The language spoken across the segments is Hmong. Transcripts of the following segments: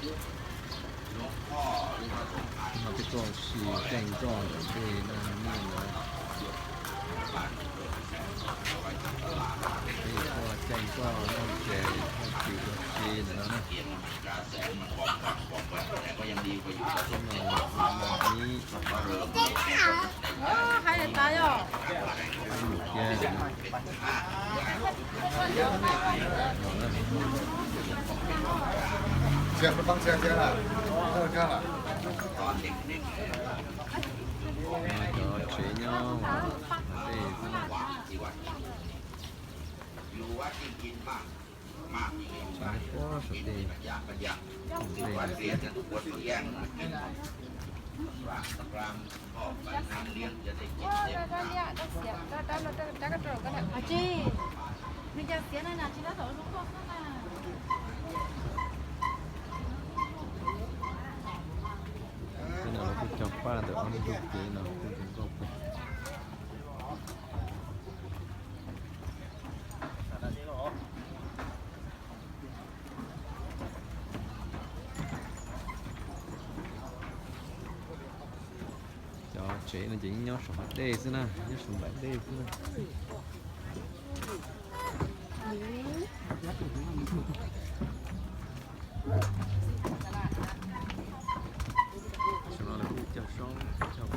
No peb tuaj ua si caij nroj ntawm tej dab neeg no, peb tuaj caij nroj noj tsev noj txiv ua si ntawm no na. Cov tsev nyob dej xwb na. Saum dej, dej xwb. Tej no lawv kuj cog paj ntawm ob lub ntuj kev no kuj zoo nkauj kawg. Cov tsev no ces nyob saum hav dej xwb na, nyob saum nplaim dej xwb na. Saum no lawv kuj cog soob cog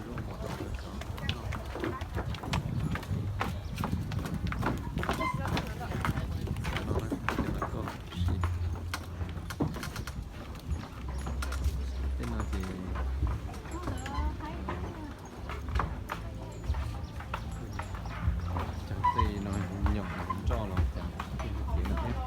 zoo mos tau cov no. Cov no na, cov no koj si. Tej no ces cog tej no nyom nroj los cog tej no thiab.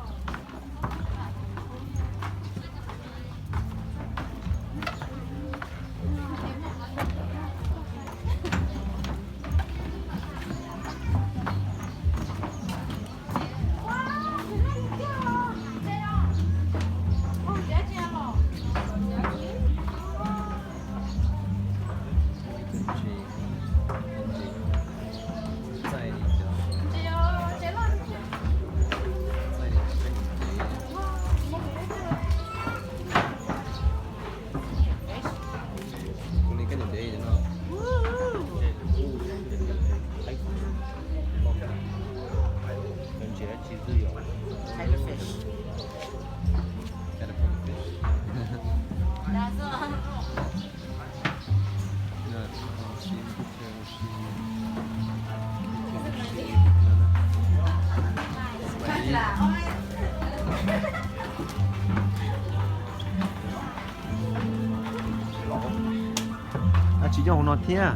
Ab, tsis nyob hauv no thiab.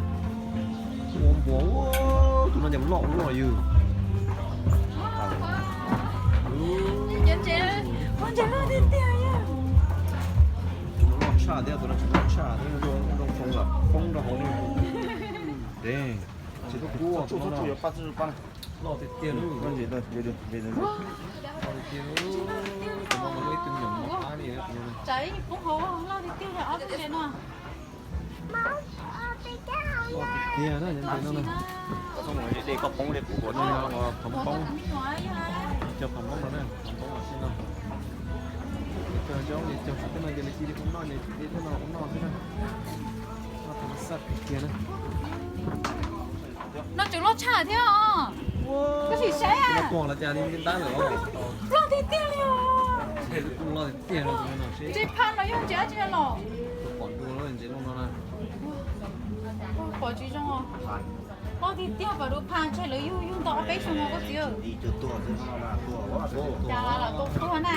Ua npuas, tus no ces loj loj yws. Loj tshaj thiab, tus no tsis loj tshaj thiab, zoo poob rau hauv ne. Dej, tsis tau kub tus no. Loj tiag tiag lub. Loj tiag tiag, tus no ib tug nyuam mos ab li tus no. Loj tiag tiag na, nyob ntawm no na. Phav poob, cog phav poob no na, phav poob los xij no. Cog zaub ces cog saum tej no ces nws cia li ua noj ces tej no ua noj xwb na. Noj tau xaj tiag tiag na. No tseem loj tshaj thiab os. Koj sim saib. Tuag los cas li ntab lawm. Loj tiag tiag li os. Loj tiag tiag no. Ntshe phaj los yog ntses dab tsi los. Pom dua los ntses loj no na. Pom tsis zoo os. Loj tiag tiag, pom dua phaj ntshe lawv yug yug tau ob peb xyoo no koj txiv. Cas lam tau tuag na.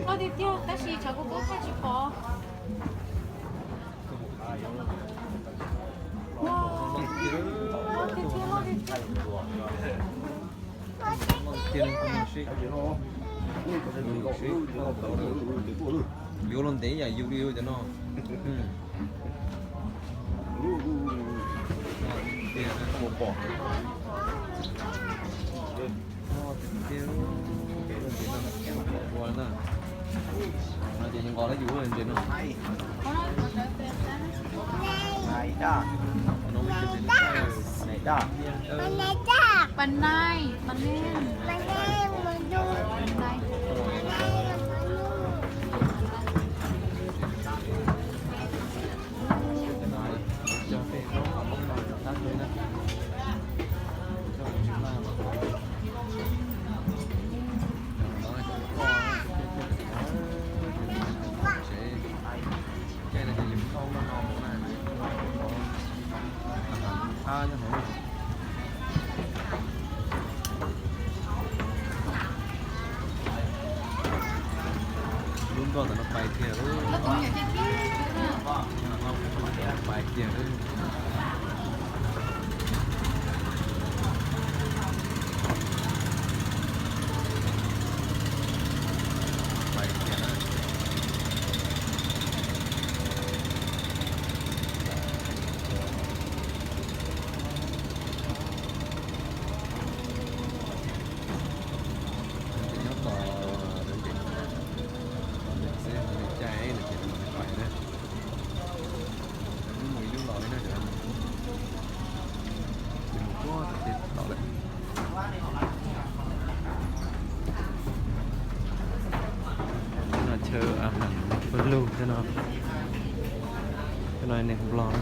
Loj tiag tiag tab sis tshav kub kub thaij tsis pom. Yuav los ntev yam yus li cov no. Ua na, no ces nqos lawm yus ntses no. Panaij, panaij, panaij. Tuaj tam no pais kiag lawm. Pais kiag lawm. Pais kiag lawm. Ces nyob tom, tom ntej, tom ntej xwb, tom ntej caij no ces lawv mam li pais na. Wb mus ib lub los li na, ces mus puag tom tej tom lawm. Tej no chaw a ha pawg lug tej no, tej no neeg Nplog na.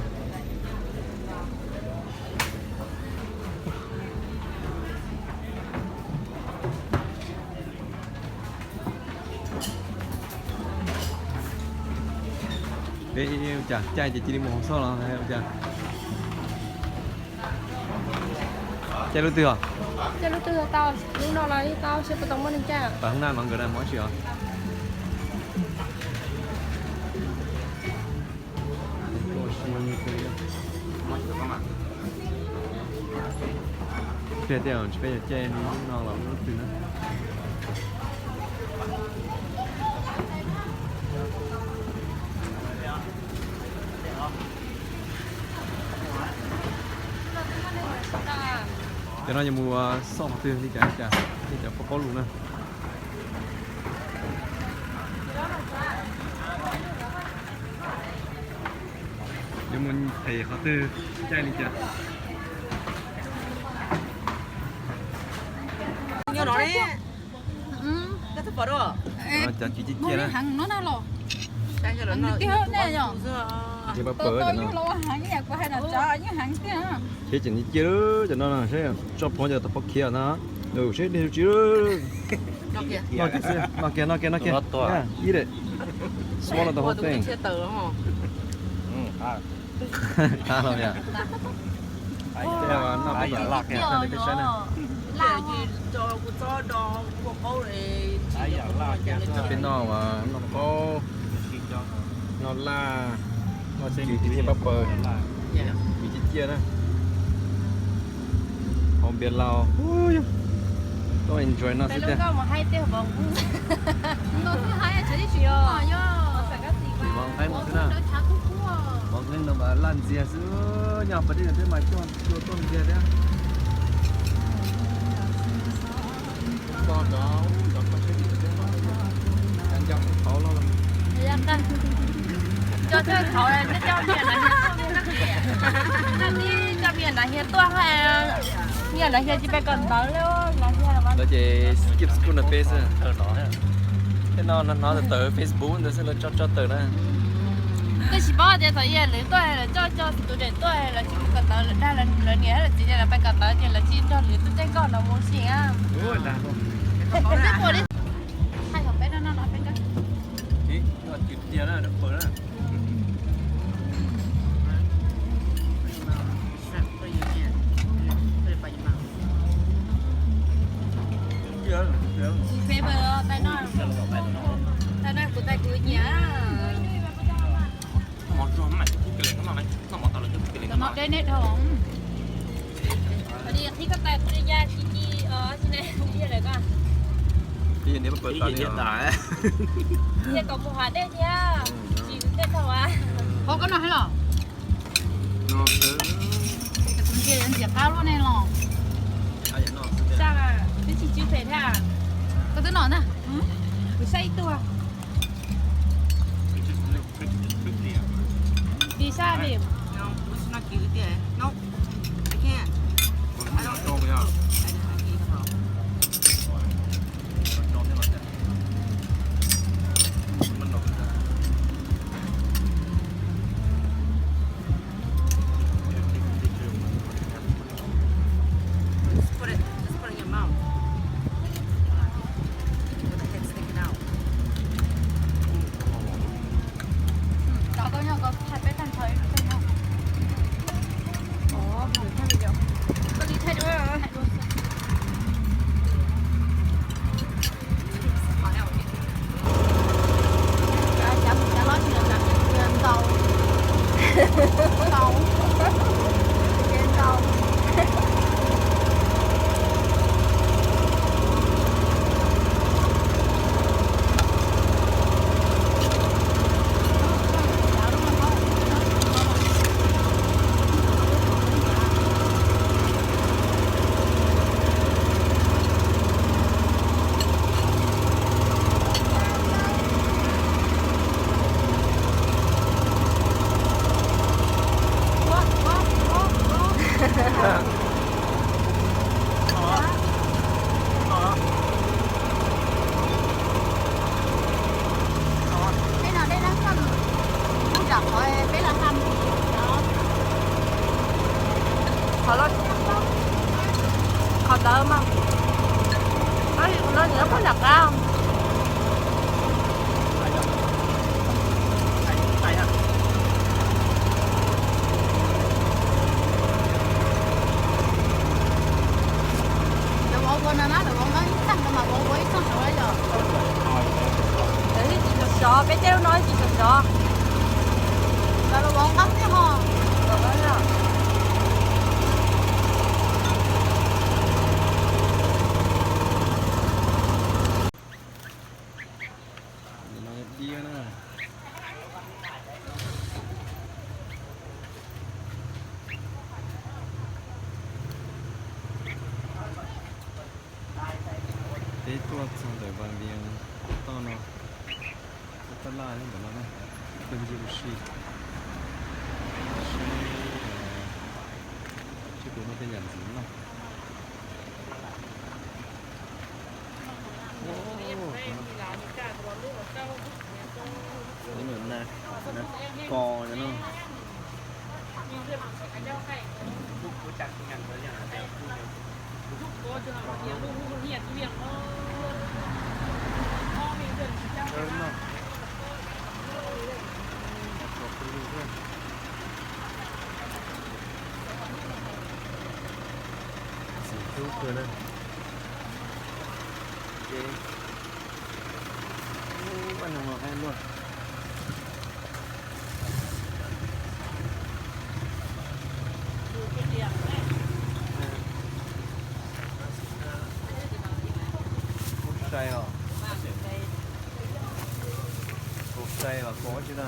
Ua cas caij ces cia li mus hauv xauj los ua cas? Caij lub twg os? Caij lub twg tau, lub no los tau, seb puas tau muaj neeg caij. Pais hoob naj no nkawd na, mus dab tsi os? Tiag tiag, tsis peb yog caij lub no los lub twg na. Cov no yuav mus xauj qhov twg li cas li cas, li cov paub paub lus na. Yuav mus them qhov twg caij li cas. Cov kwv tij ciaj no na los. Ces pab pawg no. Ces tseem ciaj ciaj cov no na, saib tso phov cov tau pov khiav na. Saib dej tsi. No kiag, no kiag, no kiag, no kiag. Eat it. Swallow the whole thing. Qab los yom. Tej no peb mam laj kiag rau nej peb saib na. Peb noj uas noj qaub, noj laj, noj cw, kwv tij pab pawg, kwv tij ciaj na. Hauv Npias Laus, tuaj enjoy no xwb tiag. Vauv Nqeeb no mas laj ntxiag xwb, nyob pem dej no peb mas coj cua tuaj ntxiag thiab. Nco tshauv los, coj tshauv, coj me nyuam nav hias tuaj, me nyuam nav hias tsis pais kawm ntawv li. Lawv ces skip school no peb xwb. Tej no hnov hnov tawm Facebook ntawd xwb, lawv tso tso tawm na. Koj tsis paub tias thaum ub lawv tuaj lawv coj cov student tuaj lawv tsis mus kawm ntawv, lawv dag lawv niam lawv txiv tias lawv pais kawm ntawv ces lawv tsis nrog lwm tus tej nkauj no mus sim a. Peb mus li. Hais kom peb no no no peb nkauj. Tiag na, pawg na. Tsis peb pawg, tais no, tais no kuv tais kuv nyiam. Cov no deb neb dhau. Qhib koj tais kuv li ya tsis ci os, tsis ne, li lawm koj. Ces kom mus hav dej thiab, tsis dej dhau a. Qhov koj no hais los? Tus ntsia ntxias qab luaj ne los. Twb tsis tsw phem thiab. Koj twb noj na. Kuv saib ib tug. Tis sab li. Just put it, just put it in your mouth. With the head sticking out. Cov koj nyob koj thaij peb tag nrho ib tug no. Ov, koj li thaij dua. Lawv muab nram qab. Lawv vauv ua no na, lawv vauv nqa ib txheej no mas vauv ua ib txheej saud yog. Lawv tsis sov sov, peb tej lub no tsis sov sov. Lawv vauv nqa thiab ho. Diav na. Peb tuaj txog ntawm Vaj Vias toj no, tab laj ntawm no na, tuaj ncig ua si, saib seb puas muaj tej yam ntxiv no. Ib lub na, na kos no. Xim hlub kawg na. Ces vaj no mas haib luaj. Kaus sai os, kaus sai os, kaus tsi na.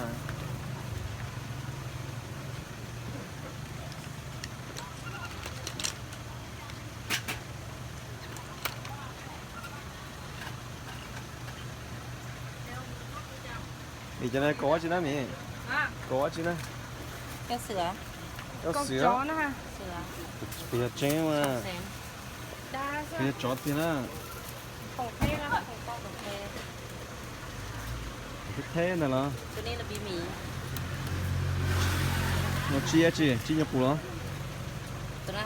Vim cov no kaus dab tsi na Mim? Kaus dab tsi na? Kaus xwm. Kuv yog tseeb mas. Kuv yog tsov tiag na. Theb theb ntawd los? No tsib dab tsi? Tsib nyuag qus los? Cov no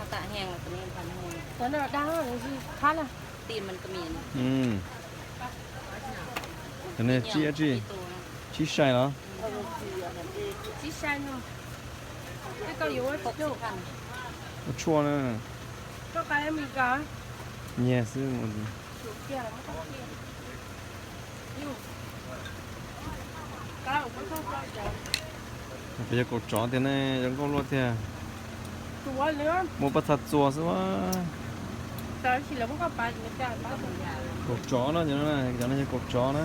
tsib dab tsi? Tsib sai los? Ua tshuaj na. Nyiag xwb. Peb yog kaus tsov tiag ne, zoo nkauj luaj tiag. Muaj paj txha txua xwb. Kaus tsov no, cov no yog kaus tsov na.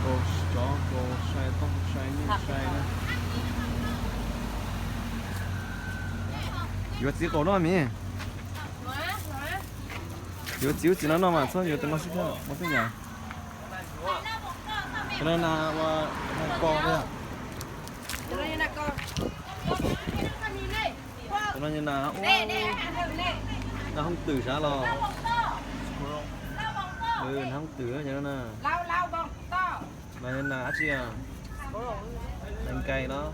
Kaus tsov, kaus sai, toj sai, nyuj sai na. Yuav txiv qaum no Mim. Yuav txiv ub txiv no no mas txhob yuav tus no xwb thiab, ua xwb yom. Cov no nas ua nas kos thiab. Cov no nas ua nas hooj twm sav los. Nas hooj twm cov no na. Nas nas dab tsi? Nas nkais los.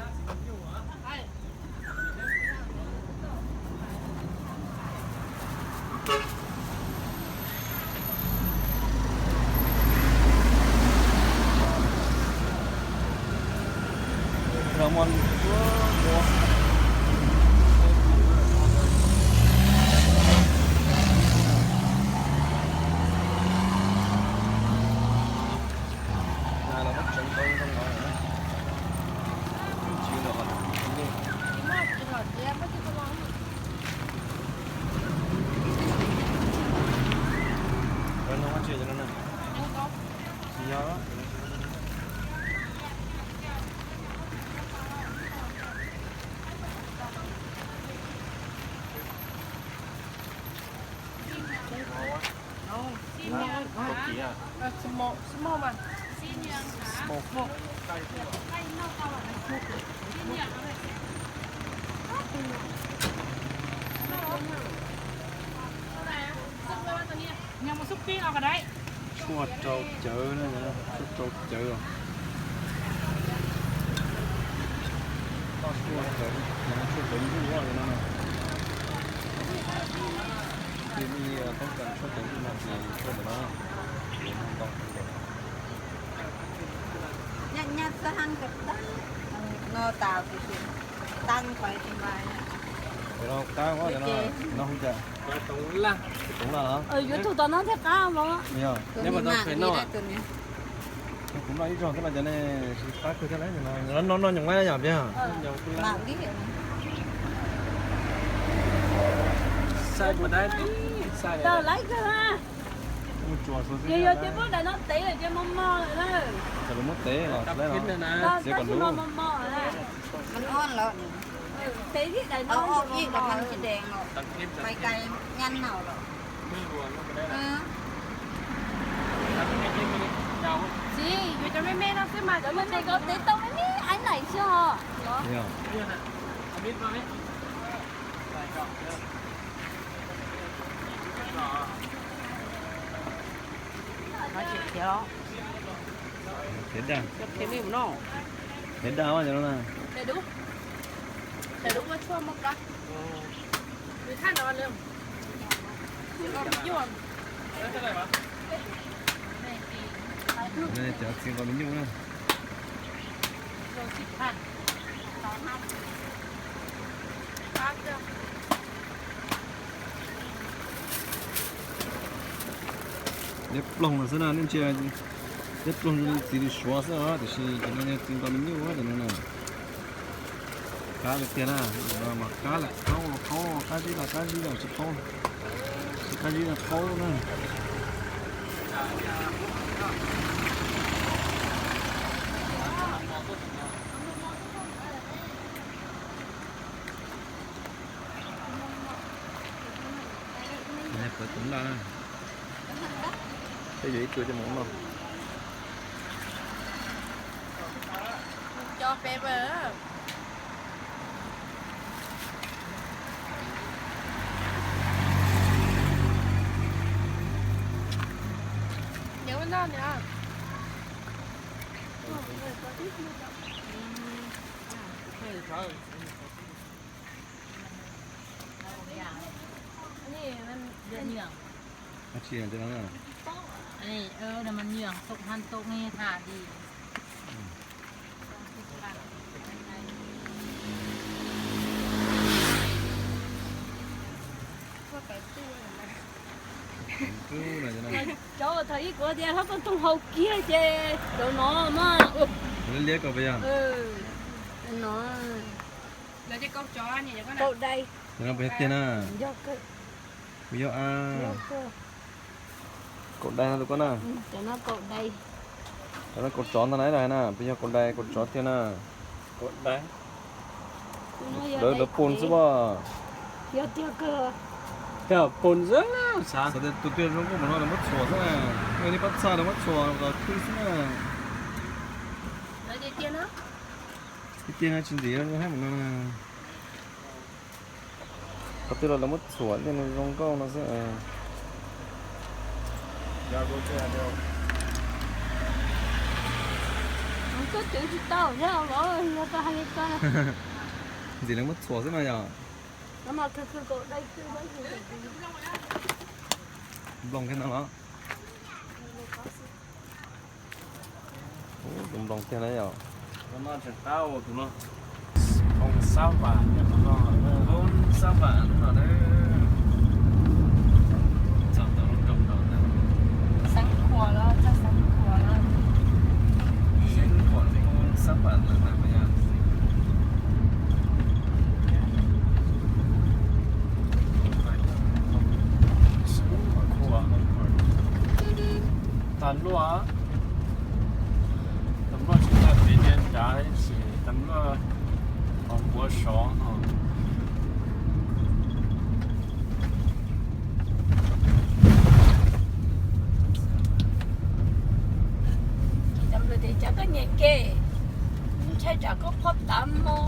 Tshuaj rau cawv na, tshuaj rau cawv os. Tshuaj cov ntuj no, tib neeg toob kas tshuaj cov ntuj no ces tshuaj ntawm no, ces muaj ntau heev. Nyaj nyaj txag heev, no tas tias tag qhov tim mas. Cov no qab, cov no hu cas? Toov laj los? Yuav tug tom no thiaj qab mas. Yog. Kuv noj ib zaug thiab no cov ne, qab kawg thiab lauj. No no nyoos lawm yom, piag. Tawm laiv kawg na. Mus tsuas xwb. Yog yog ces muab daim no tev lawm ces mos mos lawm na. Ces lawv muab tev los txiav kom lub. Mos mos lawm. Tev thiab daim no, txiv, yuav cov me me no xwb mas, cov me me ko tev tau me me aib naim xwb os. Khiav los. Khiav dag. Khiav dag, cov no na. Cov txiv nqos me nyuj na. Liab ploog no xwb na, nej ntsia, liab ploog zoo li txiv lws suav xwb os, tiam sis cov no yog txiv nqos me nyuj cov no na. Qab li tiag na, mas qab lawm, qab los qab, qab zib los qab zib, tsis qaub, tsis qab zib los qaub na. Pawv toov laj na. Peb yuav ib tug coj mus ua noj. Cov thaum ub kuv tias hlob koj toog hau kiag ces cov no mas. Liab liab ko puas yog? No. Kaum dai. Cov no puas yog tiag na? Puas yog a? Kaum dai no tus koj na. Cov no kaum tsov ntag na, na puas yog kaum dai kaum tsov tiag na? Lawv, lawv pun xwb pob. Pun xwb. Xav tias tus twg zoo nkauj npaum no lawv muab txhuam xwb na. Nej pab txhaj lawv muab txhuam kom khwb xwb na. Tiag tiag no tsis ntxim zoo haib mus no. Qhov twg los lawv muab txhuam tej zoo nkauj no xwb. Koj ceev tsis tau thiab, yog koj hais li ko. Ntxim lawv muab txhuam xwb no yom. Nploos kiag no los. Tus nploos tiag na yom. Tus no tseem qab ua tus no. Phoo Xab Vam, Phoo Xab Vam no na. Txog tau lub nroog no na. Xeev Khuam los, txog Xeev Khuam los. Xeev Khuam, Phoo Xab Vam no na. Tag luaj, tag luaj tsis yog pem niag nrad, tsis tag luaj hauv npuab sov no. Cov nplog tias cov koj nyiam ke, ntshai tsam koj phob tav mo.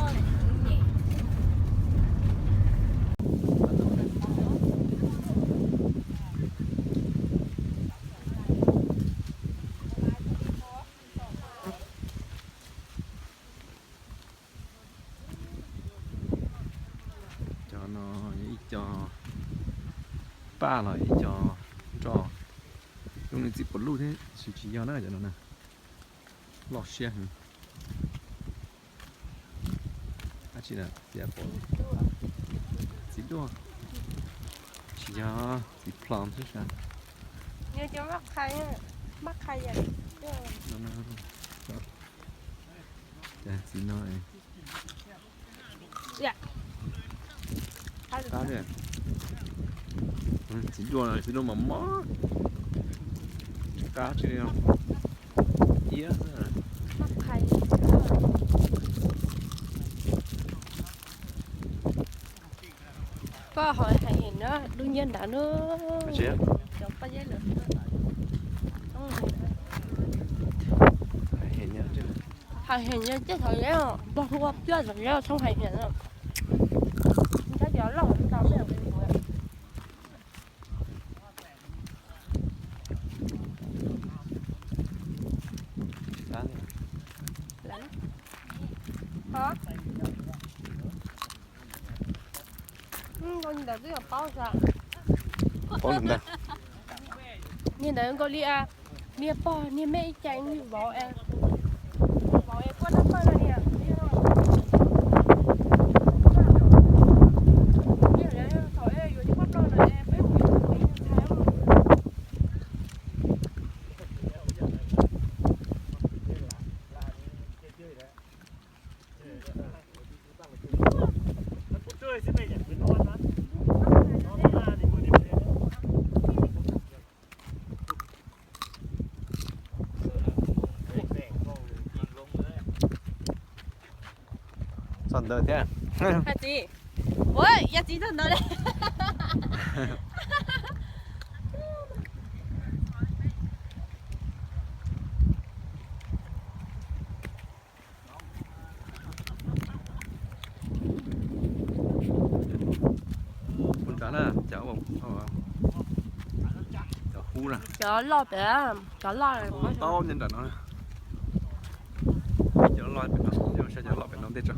Cov paj los ib co nroj, zoo li txiv puav luj thiab tab sis tsis yog na, cov no na, loj siab heev. Dab tsi na, txiv duaj, tsis yog, txiv plom xwb sas. Txiv no, txiv duaj, txiv duaj mos mos, qab tsis li, iab xwb. Koj ho hais heev na, dub nyiab ntawd na. Hais heev na, ces thaum lawv npog hu ua pab thaum lawv txhob hais heev na. Tab cov loj tau me. Ntawd twb yog paub sas. Niag ntawd nkaus li niag pog niag me ib ce vauv es, vauv es kuaj tag pawg no niag. Txog ntawd thiab. Hais txiv, ua yog txiv txog ntawd li. Ua ntawd na, cov, cov hub na. Cov loj pem, cov loj taub nyob nram no. Cov loj pem no, saib cov loj pem no ntej tso.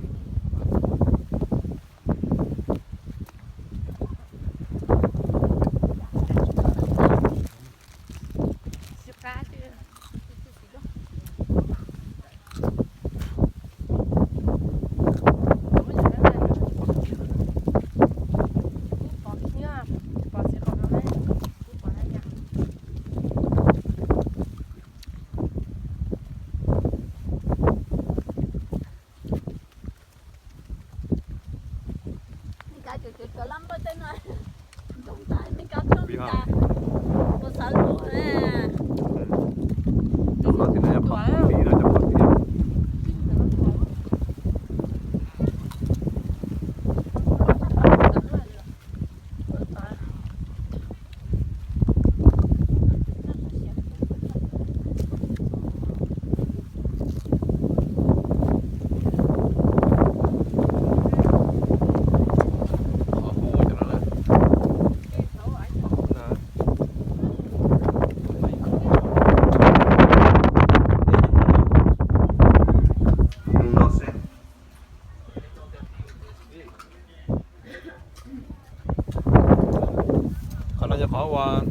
Qhov no yog qhov uas,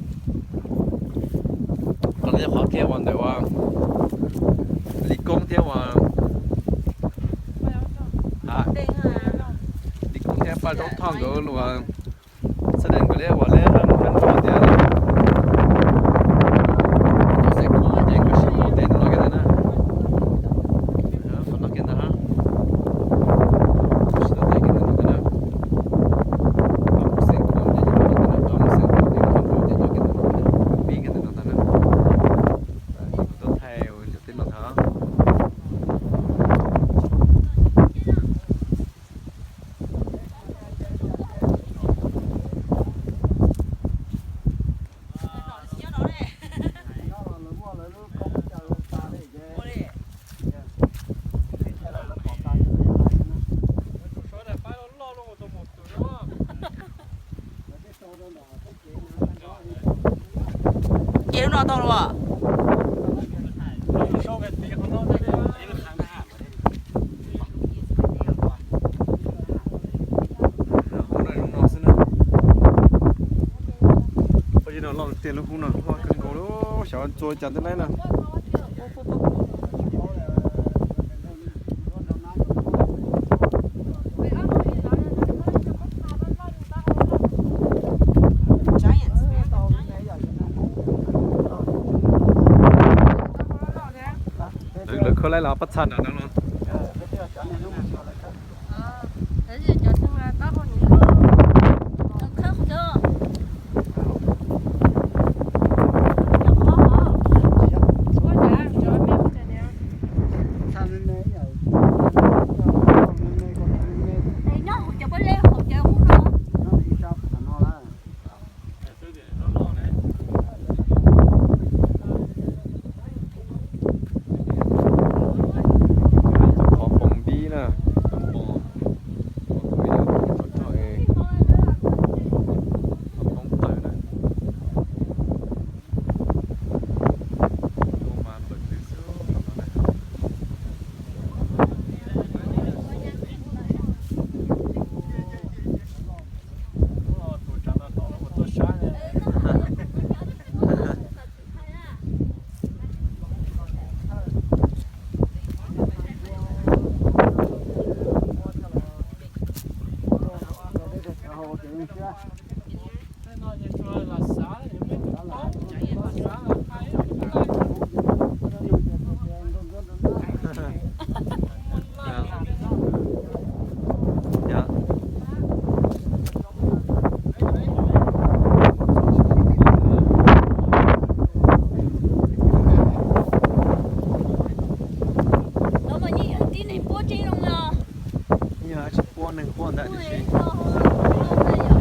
qhov no yog qhov kiag uas ntawm uas Lis Koob thiab uas, Lis Koob thiab Paj Zaub Thoj nkawd uas txhaj le nkawd li uas li tias, ces nkawd sib mus tes no kiag ntag na. Qhov no kiag ntag, sib tes kiag ntag na. Peb kiag ntawm no ntag na. Kuv tuaj thaij ua cov teb no thav. Ces lub no tau los? Ub, no xwb na. Loj tiag lub hub no, loj kawg nkaus li, xyov txua cas tej laib na. Lawv khawb laib los pab txha nram no los. Qhov poom npib na, cov npo, cov npo tawm na. Yog tsis puab neeg puab ntawm tib si,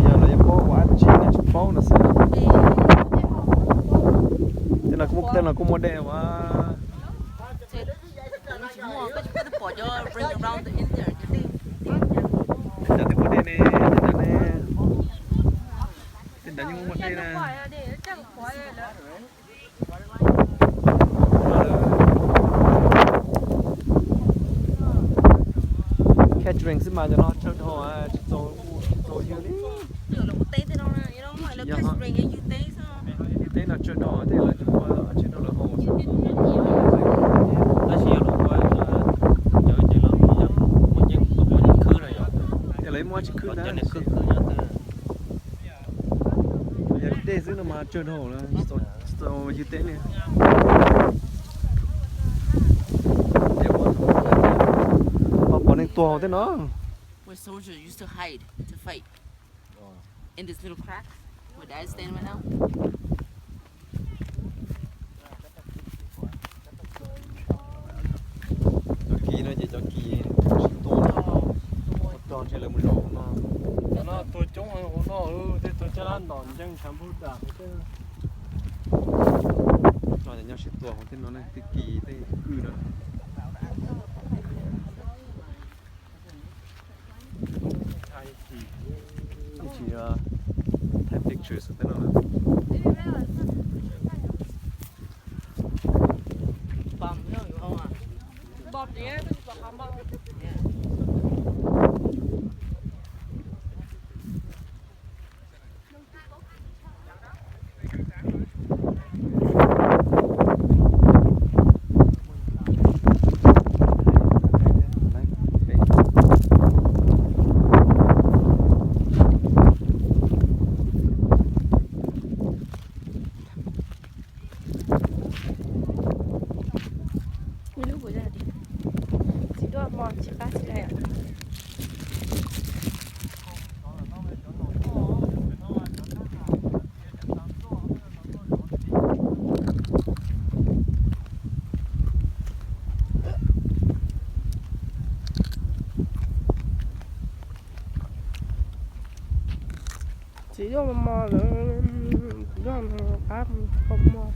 yog los yog puab ua dab tsi no tsis paub no xwb. Tej no kuj muaj dej ua. Tej nrad twb muaj dej ne, tej nrad ne, tej nrad yeej muaj dej na. Catering xwb mas cov no tsawg dhau, tsis txaus, tsis txaus ywg li. Teb no tsawg dhau tej lawv tsis ua tsis rau lawv haus. Tab sis yog lawv ua, cov ces lawv muaj nyiaj khwb na yom. Ces lawv muaj tsis khwb na. Yog dej xwb no mas tsawg dhau lawm, tsis txaus ywg teb li. Pom neeg tuag hauv tej no. Where soldiers used to hide to fight. In this little crack where Dad is standing right now. Cov kis no ces cov kis sib tua no, tua ntshe lawv mus zaum hauv no. Cov no tuag coob hauv no, tej tuag caj dab ntom nceeg tshav npug dam. No ces nyob sib tua hauv tej no ne, tej kis tej kwj no. Ib tsis thaij pictures tej no. Ib lub kuv yog txiv duaj hmo tsis qab tsis lais. Txiv duaj mos mos lawm, txiv duaj qab qau mos.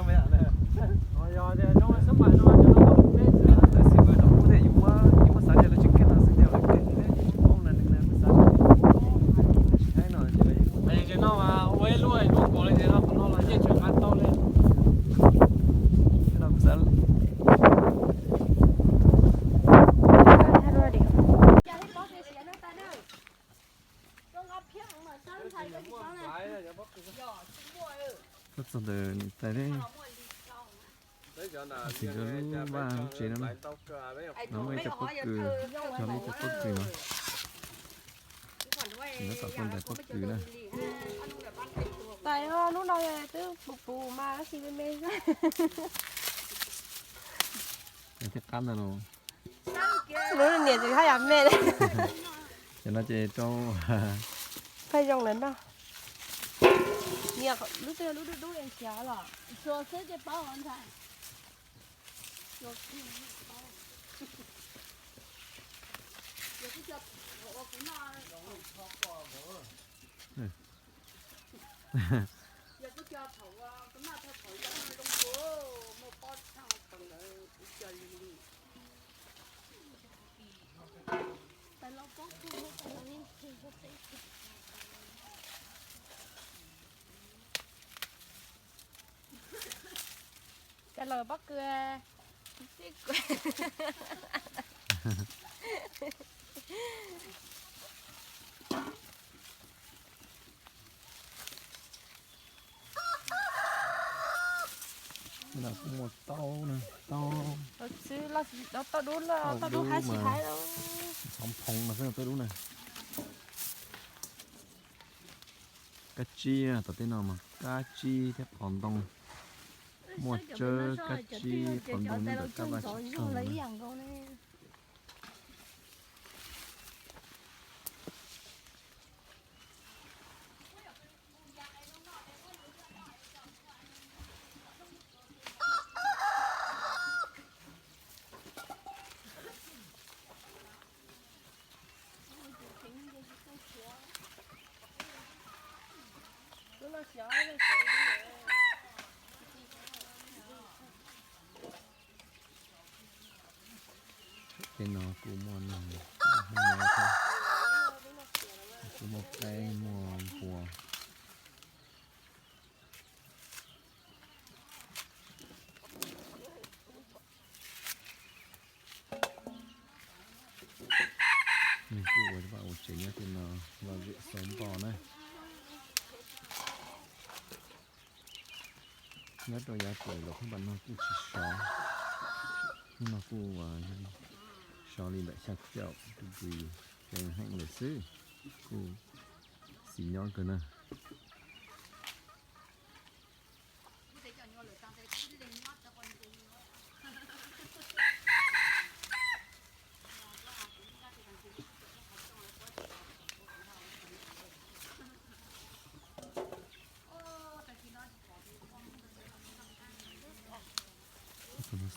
no me na. Tab sis mas lawv kuj tias yus muab, yus muab xav tias lawv tsis keej no xwb, tias lawv keej thiab yus muab ua neeg no xav tsis haib no ces lawv yeej muab. Ua ib lub lub nkaus li no, qhov no los yeej tseem nqa tau li. Xav Tuaj txog ntawm niam tais thiab, txog lub vaj lub tsev no na. No muaj ib co pob kws, txog lub co pob kws no. Nyob tom tau ntawm pob kws na. Tais lub no twb pus pus mas tab sis me me xwb. Thiab qab ntawd los. Lub niam tsis haj yam me li. Cov no ces rau phaj zoo lawm no. Niam, lub twg lub dub dub li nrhiav los? Xyuas xwb ces paub ntag. Cov laus pob kws. Kuj muaj tau na, tau. Tau dub, tau dub hab tsis hais. Phov phoov no xwb tau dub na. Kab tsib, tom tej no mas kab tsib thiab phov ntoo. Muaj tsawb kab tsib phov ntoo nyob ntawm kab vaj tsib taug na. Tej no kuj muaj noog, kuj muaj qaib muaj npua. Nws kuj ua vaj ua tsev nyob tej no, lom zem xauv npoj na. Nyob rau yav pem los phab npas no kuj tsis sov, hnub no kuj sov li ntawm xya caum degree, ceeb heev lawm xwb, kuj xis nyob kawg na.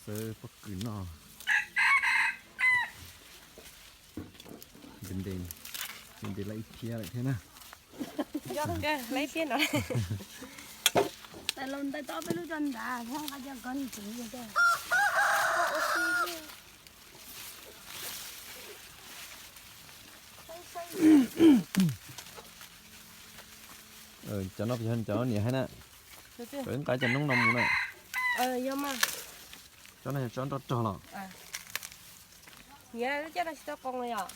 Xawb pob kws noj. Ntev ntev, ntev ntev lawm ib phiab lawm thiab na. Tais laus ntais tau peb lub roj nrad thiab nqa coj kov ntxiv. Cov no yog cov niam hais na, nqa cov noob no mus na. Cov no yog tsob nroj rog los? Niam, lub caj no tsis tau qoos yom?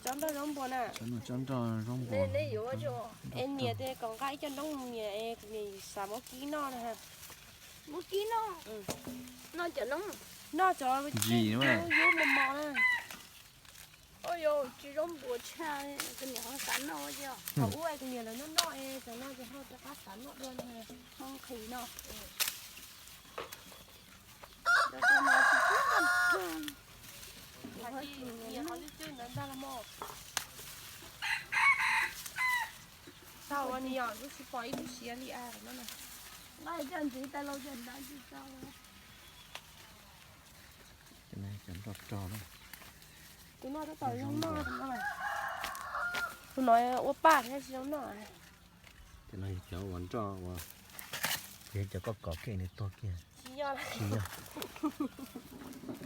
Tsob nroj zaub npua na. Tsob nroj zaub npua. Es niam tias kom nqa ib co noob mus niam, es kuv niam xav muab kib noj na. Muab kib noj? Noj cov noob, noj cov ntsim yub mos mos na. Ua yog tsis zaub npua tshaj, kuv niam ho xav noj thiab. Thaum ub kuv niam lawv noj noj es cov no ces ho rov qab xav noj dua na. Ho nqhis no. Tau ua ni yom, kuv tsis pom ib lub siav li a no. Nqa coj ntxiv tais laus cov nrad tsis tau. Cov nroj rog na. Tus no tab tom zoo noj, tus no ua paj thiab tsis zoo noj. Cov no yog cov uas nroj uas, yog cov koj kov kiag nws tuag kiag. Tsis yog.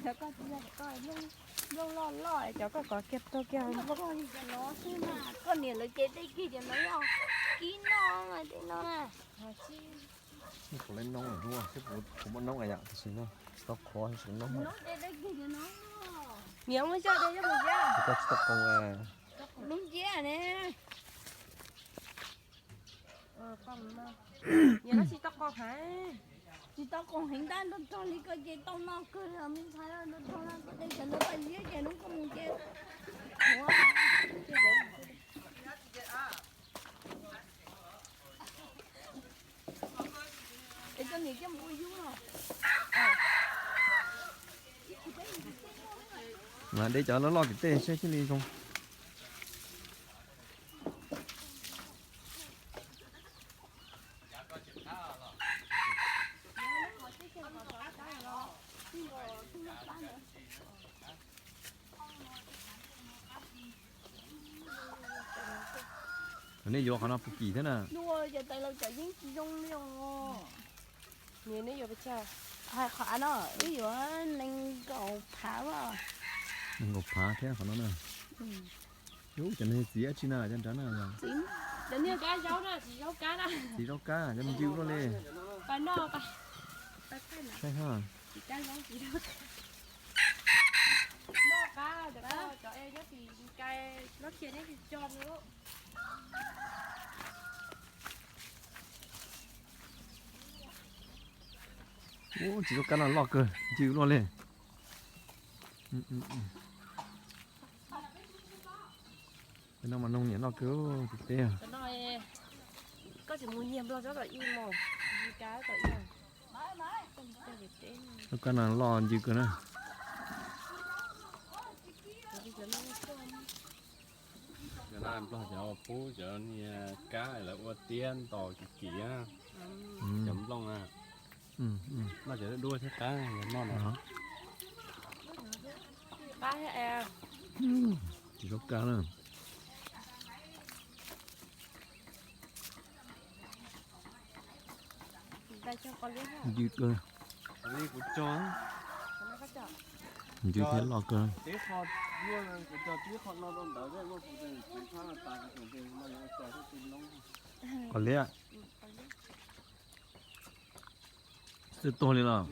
Cov koj tsis yog, cov koj nplooj loj loj, cov koj kov kiag tuag kiag. Koj niam lawv ces dej kiag cov no yog kib noj tej no na. Kuv lawv noob, kuv muaj noob yom, tiam sis no tsis tau qhuav, tsis tau noob. Niam muab coj de coj mus ziab. Koj tsis tau qoos. Lub nciab ne. Niam, no tsis tau qoos heev. Tsis tau qoos heev tab, nroj rog li ko ces tau noj kawg li me ntxhais, nroj rog na, koj de cov ntawd paj ziab ces hnub koj mus ces qhuav. Es coj niam coj mus ua yub no. Mas de cov loj loj tim tej seb thiaj li zoo. Nej yuav qhov no puas kim thiab na? Tais laus cov yeej tsis zoo li os. Neb yuav pes tsawg? Hais qhov no wb yuav nees nkaum phav. Nees nkaum phav thiab qhov no na. Ub, cov no txiv dab tsi na, cov nrad na? Cov niag kab zaub na, txiv zaub kab na. Txiv zaub kab, cov me ncw luaj li. Saib ha. Noj qab, cov es nyob tim Nkai, nyob kiag neb tsis tso li. Ub, txiv zaub kab no loj kawg, ncw luaj li. Peb no mas noog niam noj kawg tim teb. Koj tsis mus nyiag nplog tsob tom ib mos, kab tom ib. Zaub kab no loj ncw kawg na. Cov no nplog cov pub cov niag kab lawv ua tiab ntos kim kim, cov nplooj na. Noj cov dub thiab qab noj no. Tsis tau kab na. Ntws kawg. Ntws thiab loj kawg. Qos liab. Xwb tuag li los.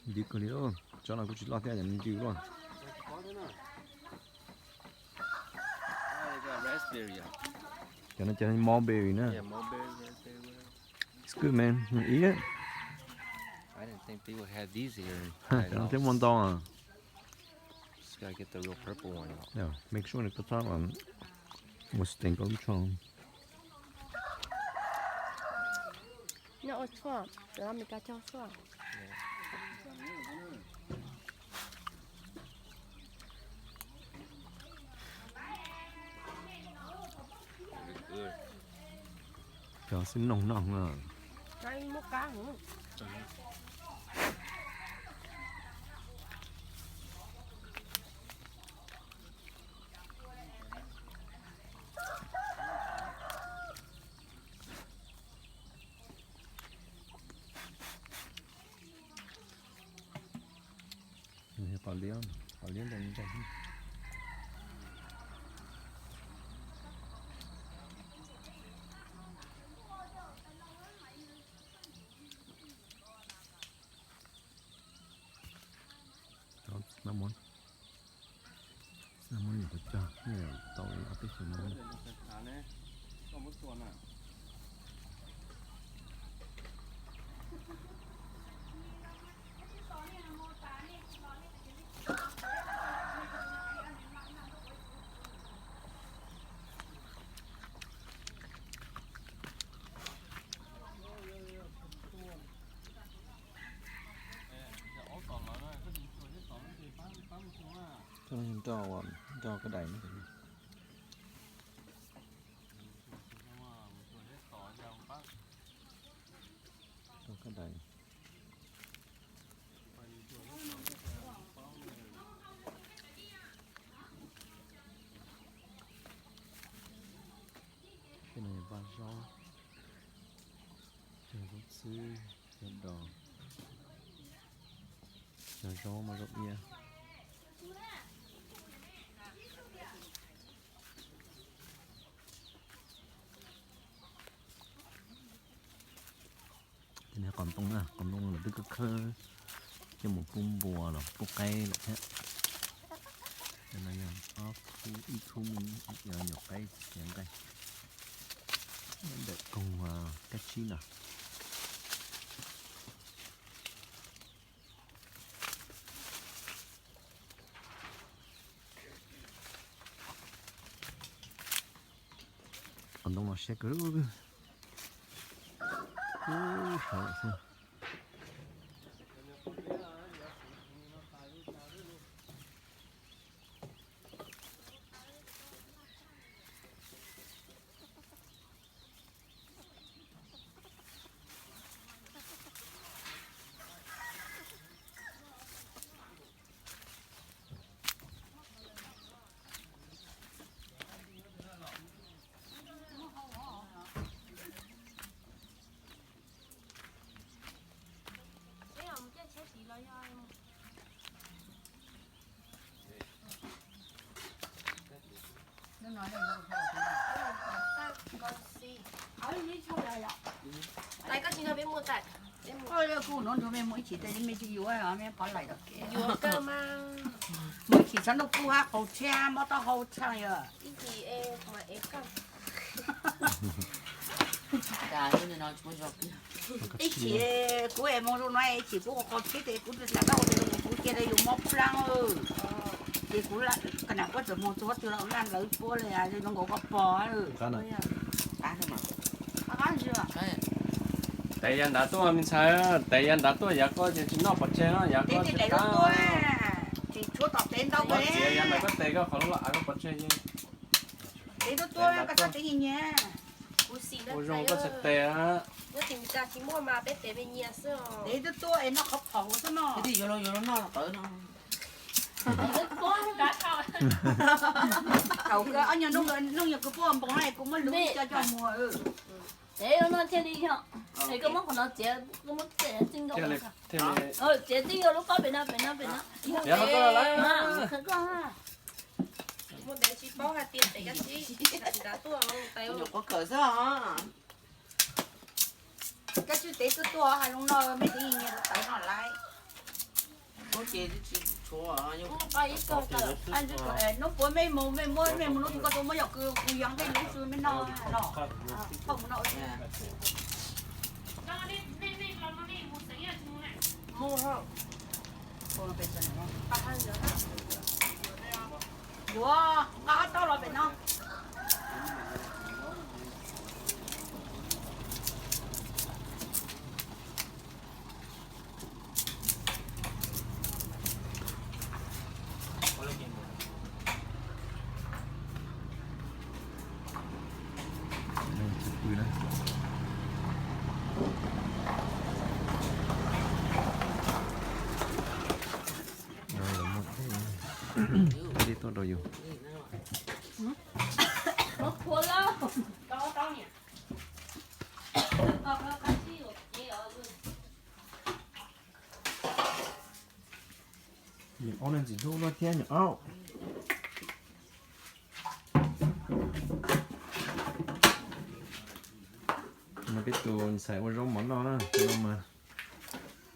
Ntws kawg li. Tsob no kuj tsis loj thiab, ntws luaj. Cov no ces mulberry na. It's good, man. Eat it. Cov no twb muaj ntau. Yeah, make sure nws koj txhob mus steam koj lub tsho. Nyob ua tshuaj, cov Amelikas cog tshuaj. Cov xwb noog no. Qos liab, qos liab ntau ntau. Cov cinnamon, cinnamon nyuam qhuav cog, tau ob peb xyoos no. Coj no yog nroj, nroj koj dais no. Nroj koj dais. Tej no yog vaj zaub, cog zaub txhwb, cog dos, cog zaub maj zaub iab. Ces nws qos ntoo na, qos ntoo no lawv twb khawb khawb coj mus pub npua los pub qaib lawm thiab. Cov no yog ob khub, ib khub me nyuam qaib txiav nqaij, ntawm koog kab tsib no. Qos ntoo no siab kawg. Ub, saud lawm xwb. Tais, koj tsis nrog peb mus tais? Kuv nrog mej mus ib chim, tais mej tsis yuav, mej pov laim tau kev. Yuav kawg mas. Mus ib chim txhob ntuj kub hab, qaug tsheb, mob taub hau tshaj yog. Ib chim es kuv mam ev koj. Ib chim kuv es mus zoo no, ib chim kuv qaug tsheb tes kuv tsis tas taub hau tes kuv cia li yus mob plaab. Ces kuv, ka nam kuab txawm moog txug huab twg los laj lawv puab li zoo nkaus koj pog. Tes yav nrad tuaj me ntxhais, tes yav nrad tuaj yav koj ces tsis noj pov tseg no, yav koj tsis qab. Tsis tshuav tom pem ntau koj txiav yav nrad koj tes koj qhov lub av koj pov tseg. Tes tuaj tuaj, koj txhob tes nyias nyias. Ua zoo koj txhais tes. Tes tuaj tuaj es noj qhov phom xwb no. Thaum kawg ob nyuag hnub, hnub yog kuv puab npoos no kuv muab lub coj coj muag. Thiaj li yog, es koj muab qhov no txiav, koj muab txiav txij nkauj, txiav txij nkauj lub pob pem no, pem no, pem no. Muaj dev tsis paub hais tias dev kab tsib, nyuam qhuav kawm xwb os. Kab tsib tev tuaj tuaj hais zoo no, mej dev nyias tawv no lawm. Hnub puav mej mus, mej muab, mej mus hnub twg koj tuaj muab yog kws kuv yog nqaij lub xwb mej noj los. Mus, yuav nqa tau los pem no. Tuaj rau yus. Nyuam aub, leej txiv hlub luaj thiab nyuam aub. No peb tus ntxhais ua zaub mov noj na, tus no mas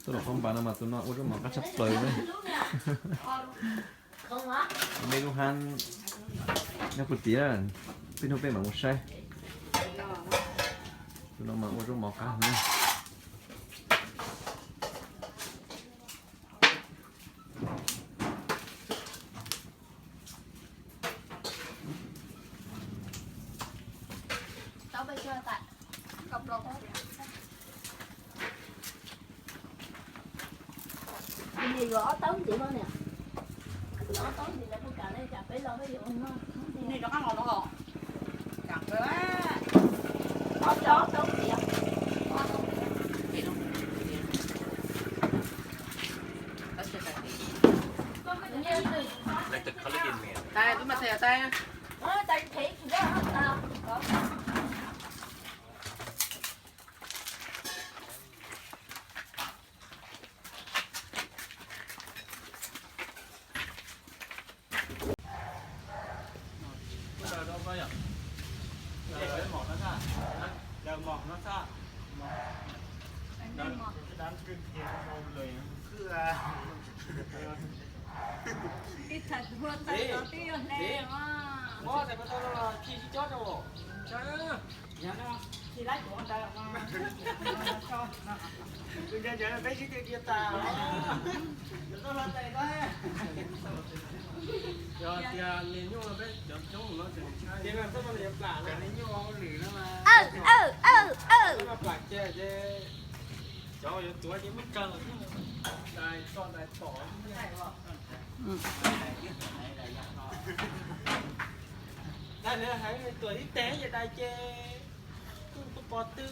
tuaj los qhov npas no mas tus no ua zaub mov qab tshaj plaws na. Mej lub hab nyob puag tid, peb hnub peb mam mus saib. Tus no mas ua zaub mov qab na. Nws yuav ob taub ntxiv no niam. Ob taub ntxiv lawv kuj kam li cas peb los peb yuav ua no. Ob taub ntxiv. Yog tias niag nyuj no peb cov coob no tseem ntshai, niag nyuj hauj lwm no mas plam kiag ces cov yuav tuav ces muab kaw xwb, dais txoj dais tom. Dais hais tuam ib teg ces dais ces kuj pos twg.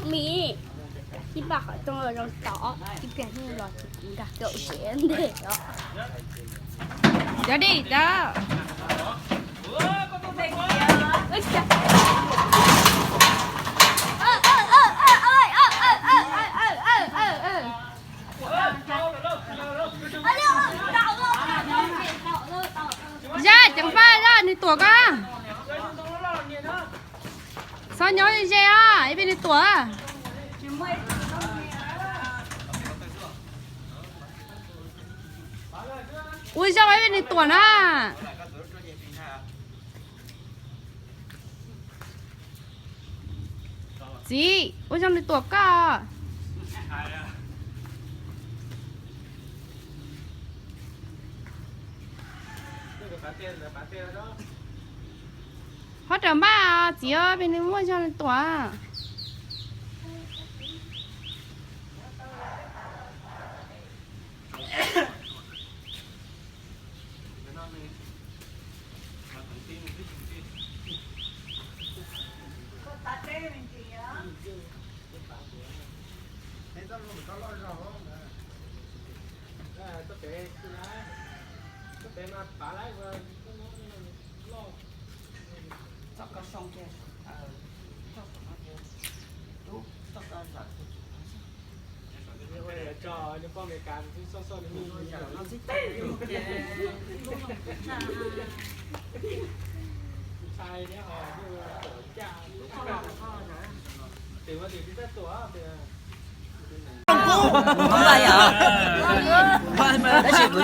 Miv, ib pab qhov rooj los zoo tod, ib pliag neeg los nkag kaum siav ntej os. Cov dij cov. Zaj ceev faj zaj, nws tuam koj. Txhob nyob ze os, ib pliag nws tuam. Ua zoo ib pliag nws tuam na. Txiv, ua zoo nws tuam koj. Hov raws npaj txiv, ib pliag nws muaj zog nws tuam. Tab sis kuv,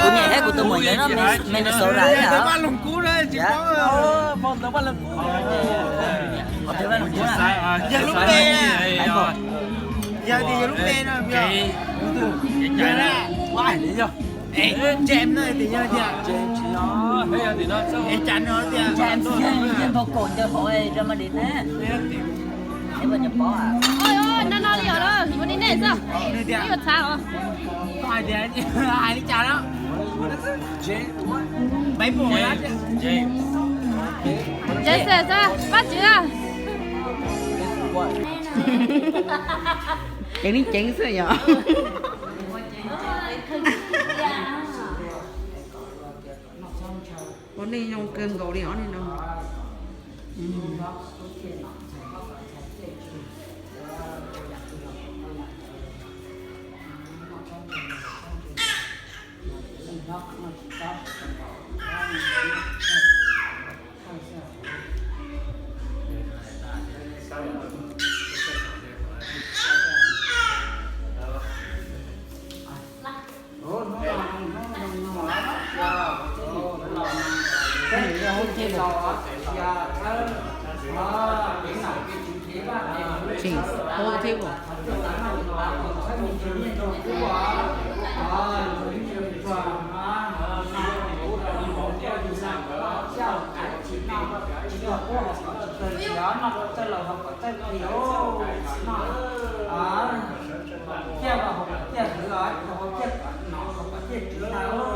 kuv niam thiab kuv tus muam nyob Minnesota thiab. Yog lub npe, yog tias yog lub npe no. James no tias yog tias, es cas no tias James yog npau kaum ntawm hauv Germany ne. No no li os, yuav li nej xwb, yuav txhav os. Hais li cas no? Peb pum. James xwb, pab tswv. Ceev li ceev xwb yom. Ua neej zoo kawg nkaus li os nej no. Change whole table. Thiaj los hauv kom txawj kis, thiaj los hauv kom thiaj hwv, hauv thiaj kom no, hauv kom thiaj tsiv na.